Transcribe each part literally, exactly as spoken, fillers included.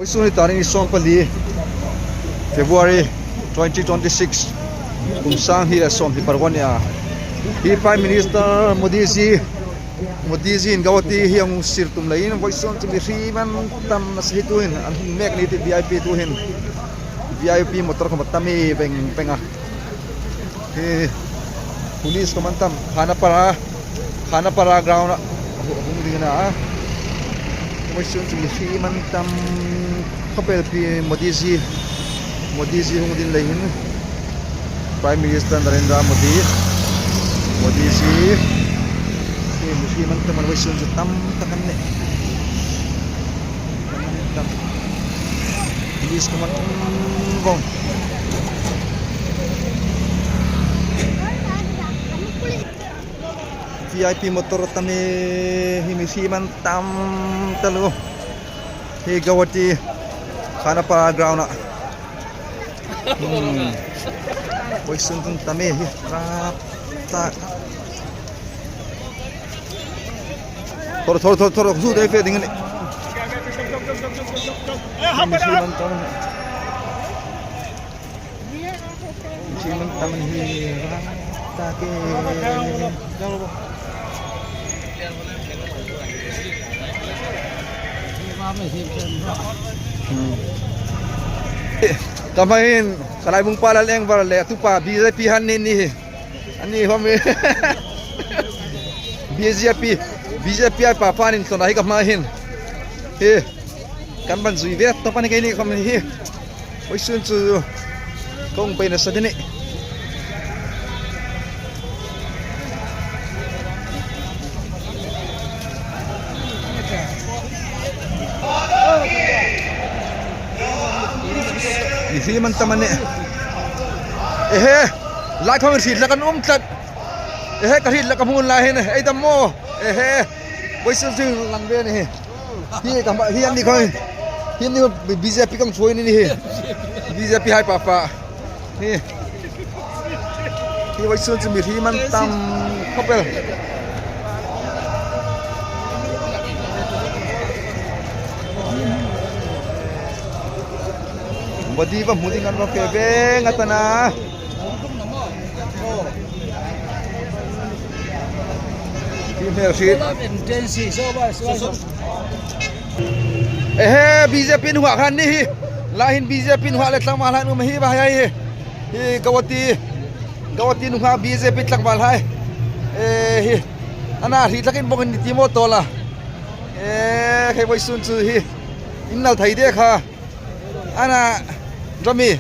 Vawisun hi tarik sawmpali, February twenty twenty-six, kum sang hni le sawmhni paruk a nih a. Hi Prime Minister Modi ji, Modi ji in Guwahati hi a hung sir tum leiin vawisun chu mi hrim an tam nasa hi tuhin, an hung mek ni ti V I P tuhin. V I P motor khawm a tam e, peng peng a. Hi, police khawm an tam, Khanapara, Khanapara ground-a hung ding a na. Vawisun chu mi hrim an tam khawp el, Pi Modi ji, Modi ji hung ding lei hin. Prime Minister Narendra Modi, Modi ji, hi mi hrim an tam, vawisun chu tam tak an nih. Tam, tam. Police khawm an um vong. V I P motor tam e, hi mi hrim an tam taluo. Hi Guwahati, Khanapara ground-a. Hmm. Vawisun chu tam e, hi rap tak. Thawr, thawr, thawr, thawr, zu dai fe ding a nih. Hi mi hrim an tam. Hrim an tam hi rap tak e. Hmm. Ka hma hin, ka laibung pa Lalengvar le a tupa B J P han ni ni hi. An ni khawm hi. B J P, B J P a pa pa nin tawna hi ka hma hin. Hi. Kan ban zui ve tawp a nih keini khawm hi. Vawisun chu kawng peina sa ding a nih. Mi hrim an tam a nih. Ehe, lai khawm hriet hlak an um tlat. Ehe, ka hriet hlak ka hmu lai hin, ei dam maw. Ehe, vawisun chu lang ve ni hi. Hi ka hma, hi an ni khawm, hi an ni B J P kan chuoi ni hi. B J P hai pa pa. Hi. Hi vawisun chu mi hrim an tam khawp el. Modi va hmu ding an va fe ve ngat a na. Hi hmel hriet. Ehe, B J P nuhmei khan ni hi. Lai hin B J P nuhmei le tlangval hai nuhmei hi va hai hi. Hi Guwahati, Guwahati nuhmei B J P tlangval hai. Eh, hi. Ana hriet hlakin bawk an ni ti maw tawl a. Eh, hi vawisun chu hi. Innal thei de kha. Ana, Rami.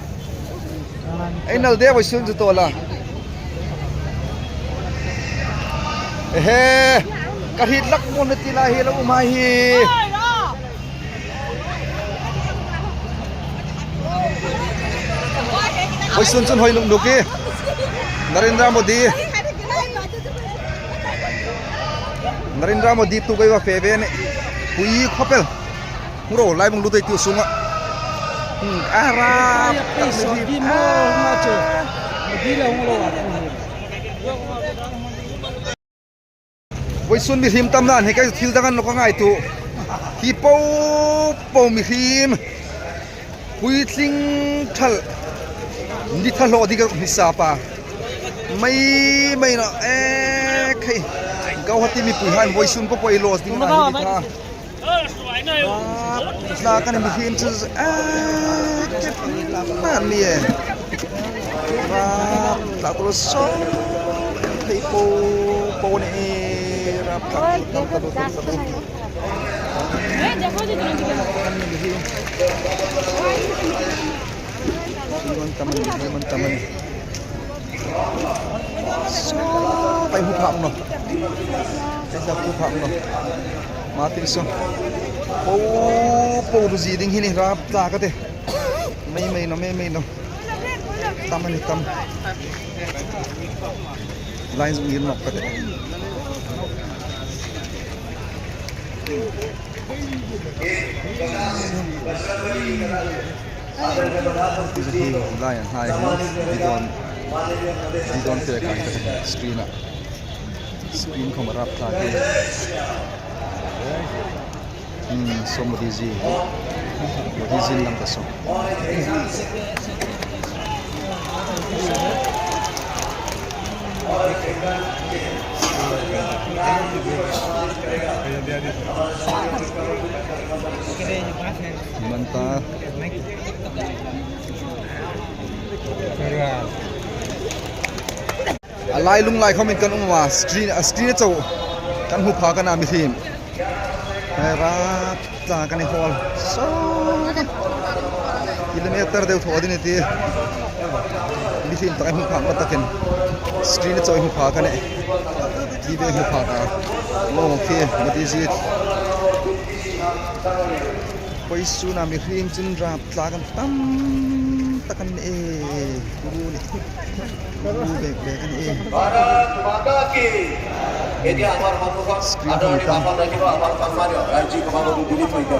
Ei nal de vawisun chu tawl a. Ehe, ka hriet hlak maw ni ti lai hi lo um hai hi. Vawisun chun hoi lung duk hi. Narendra Modi. Narendra Modi tu kai va fe ve ni. Pui khawp el. Hmu ro, laibung lu dei tiu sunga. Hmm, a rap tak mi hrim. Vawisun mi hrim tam nan hi kai thil dang an lo ka ngaituo. Hi po po mi hrim. Puitling thal. Ni thal lo di ka mi sa pa. Mai mai no. Eh, khai. Guwahati mipui han vawisun po po ei lo ding a ni kha. Tla kan mi him chu, a, ke na mi e. Ra, tla ko so. Hei po, po ni e. Ra, tla, tla, tla, tla, tla. Kan mi him. Him an tam a ni, him an tam a ni. Saw, pai hu phak naw. Pai hu phak naw. Martin saw. Po, po ru zi ding hi ni rap ta ka te. Mei mei naw, mei mei naw. Tam a ni tam. Line zung ir nawk ka te. Hi lai an hai hi, bidon, bidon te kan ka screen a. Screen khawm a rap ta ke. Hmm, somebody zi. Modi-jin lam ka sawm. Manta. A lai lunglai khawmin kan um a, screen, a screen a chau kan hmu pha kan a, mihriem. Hei, rap tla kan i hawl. Saw kilometer deu thaw ding i ti. Mihriem tak i hmu pha ka takin. Screen a chau i hmu pha kan e. T V i hmu pha ka. Aw, khi, Modi-ji. Vawisuna mihriem chun rap tla kan tam tak an ni e. Kuru ni. Kuru bek bek an ni e. Bharat মাতা কি। এতিয়া আমাৰ সন্মুখত আদৰণীয় ভাষণ ৰাখিব আমাৰ সন্মানীয় ৰাজ্যিক সভাপতি দিলীপ শইকীয়া।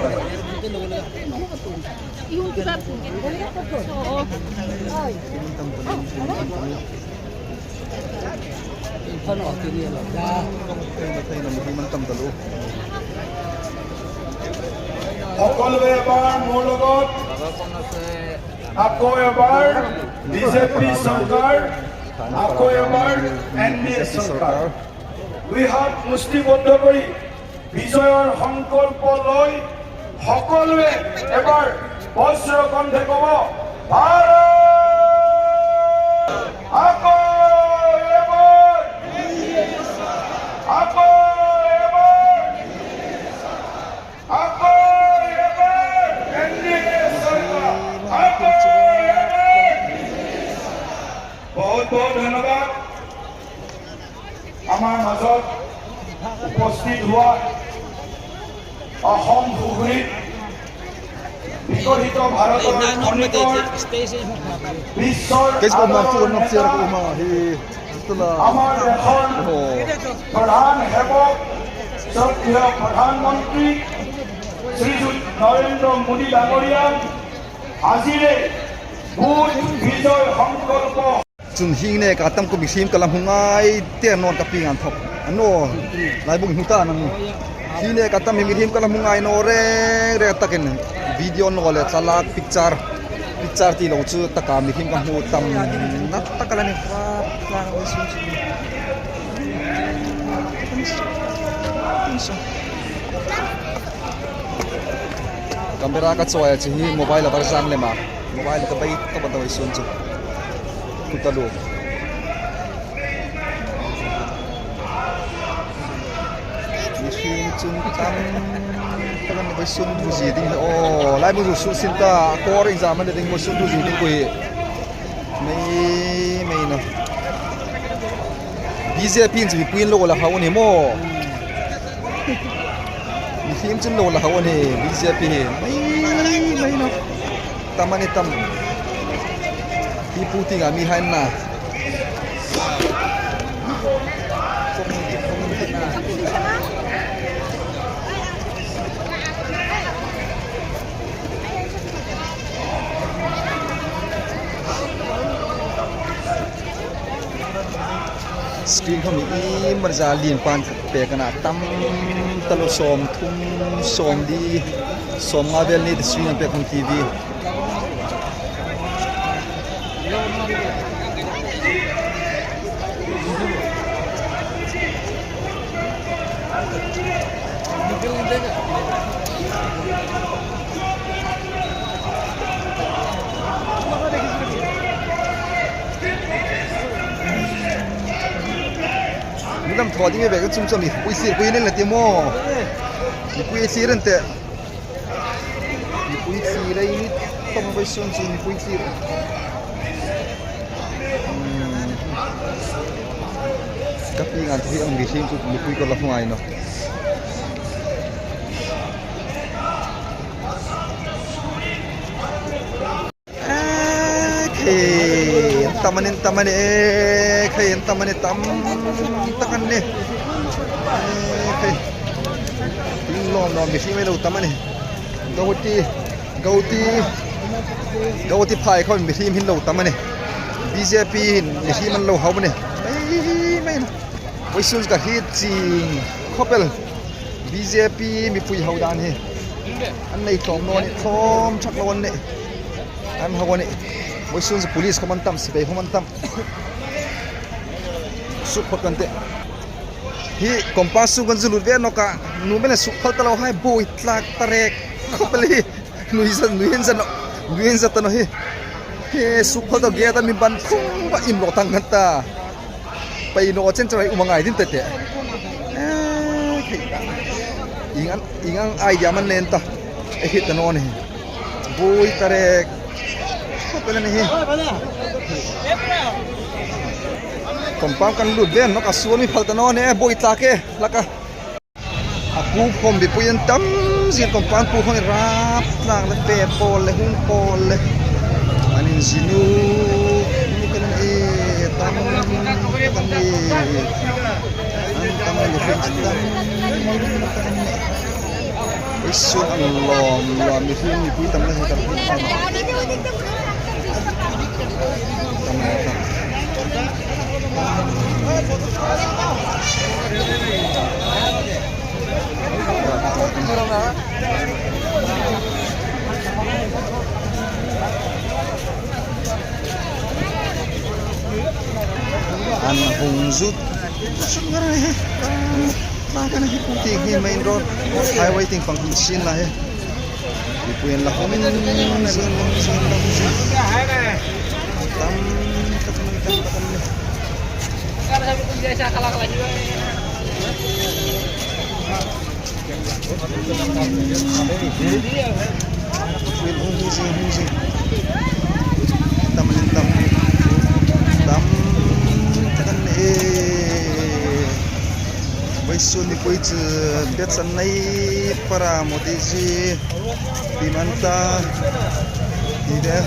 সকলোৱে এবাৰ মোৰ লগত আকৌ এবাৰ বিজেপি চৰকাৰ, আকৌ এবাৰ এন ডি এ চৰকাৰ। দুই হাত মুষ্টিবদ্ধ কৰি বিজয়ৰ সংকল্প লৈ সকলোৱে এবাৰ বজ্ৰ কণ্ঠে ক'ব, ভাৰত! আকৌ এবাৰ! আকৌ এবাৰ! আকৌ এবাৰ! এন ডি এ চৰকাৰ! আকৌ এবাৰ! বহুত বহুত ধন্যবাদ। আমাৰ মাজত উপস্থিত হোৱা অসম সুখৰিত বিকশিত ভাৰতৰ খনিকৰ বিশ্বৰ আদৰণীয় আমাৰ দেশৰ প্ৰধান সেৱক শ্ৰদ্ধেয় প্ৰধানমন্ত্ৰী শ্ৰীযুত নৰেন্দ্ৰ মোদী ডাঙৰীয়া আজিৰে বুথ বিজয় সংকল্প Chun hi neka tam ko mihriem ka la hmu ngai te naw ka pi ngan thok. Ano, lai bung hmu ta nang. Hi neka tam hi mihriem ka la hmu ngai naw reng reng takin video naw le thlalak picture, picture ti lo chu taka mihriem ka hmu tam na tak a la ni. Camera ka chawi a, chu hi mobile a var zan lem a. Mobile ka bai ka ba doi sun chu. Kuta lu. Mihriem chun tam tak an vawisun thu zie ding. Aw, lai bu su sin ta. Kawr exam an ding vawisun thu zie ding ku hi. Mei, mei na. B J P in chu mipuiin lo la hau ni maw. Mihriem chun lo la hau ni B J P hi. Mei, mei na. Tam a ni tam. Hi pu ti nga mi hai na. Screen khom hi marza lien pan pek a na tam taluo sawmthum, sawmli, sawmnga vel ni screen an pek khom T V. Mi lam thaw ding ve ka chum chum ni pui sir pui nen la ti maw. Ni pui sir an te. Mipui thlir ei ni tam vawisun chu mipui thlir. Hmm. Ka pi ngan thu hi ang mihriem chu mipui ka la hmu ngai naw. Eh, khei, tam a ni, tam a ni, eh, khei, tam a ni, tam tak a ni. Eh, khei. Lawm lawm, mihriem ei lo tam a ni. Gauti, Gauti, Gauti phai khawm mihriem hin lo tam a ni. B J P hin mihriem an lo hau a ni. Ei, mai na. Vawisun ka hriet ching khawp el. B J P mipui hau dan hi. An nei tlawm naw ni, tlawm ṭhak lo an nih. An hau a nih. Vawisun chu police khawm an tam, sipai khawm an tam. Suk phawt kan tih. Hi compound sung kan zu lut ve nawk a, nuom el a suk phal ta lo hai, buoi tlak ta rek khawp el hi. Nui zat, nui zat naw, nui zat ta naw hi. Hi suk phal ta gate-a mi ban phung ba im lo tang kan ta. Pei naw chen charai um a ngai ding tete. Eh, khei ta. Ieng ang, ieng ang idea man nen ta. E hi ta naw ni. Buoi ta rek. Khawp el a ni hi. Compound kan lut ve nawk a, suon mi phal ta naw ni, buoi tlak e, laka. A pu khawm, mipui an tam zing, compound pu khawm rap tlang le, fe pawl le, hung pawl le. An inzin u, kan e, tam, kan e. An tam le, hung tam. Vawisun an lawm lawm, mihring mipui tam le, hung tam. Tam le, tam. An hung zut. Zut ngar a ni hi. Tla kan hi pu ti hi main road. Highway tieng pang hin sin la hi. Mipui an la hung zing, hung zing, hung zing. Tam, tam, tam, tam, tam. Mipui an hung zing, hung zing. Tam, tam, tam. Tam, tam, tam. Vawisun mipui chu biat san nei para Modi ji. Pi man ta. Ti de.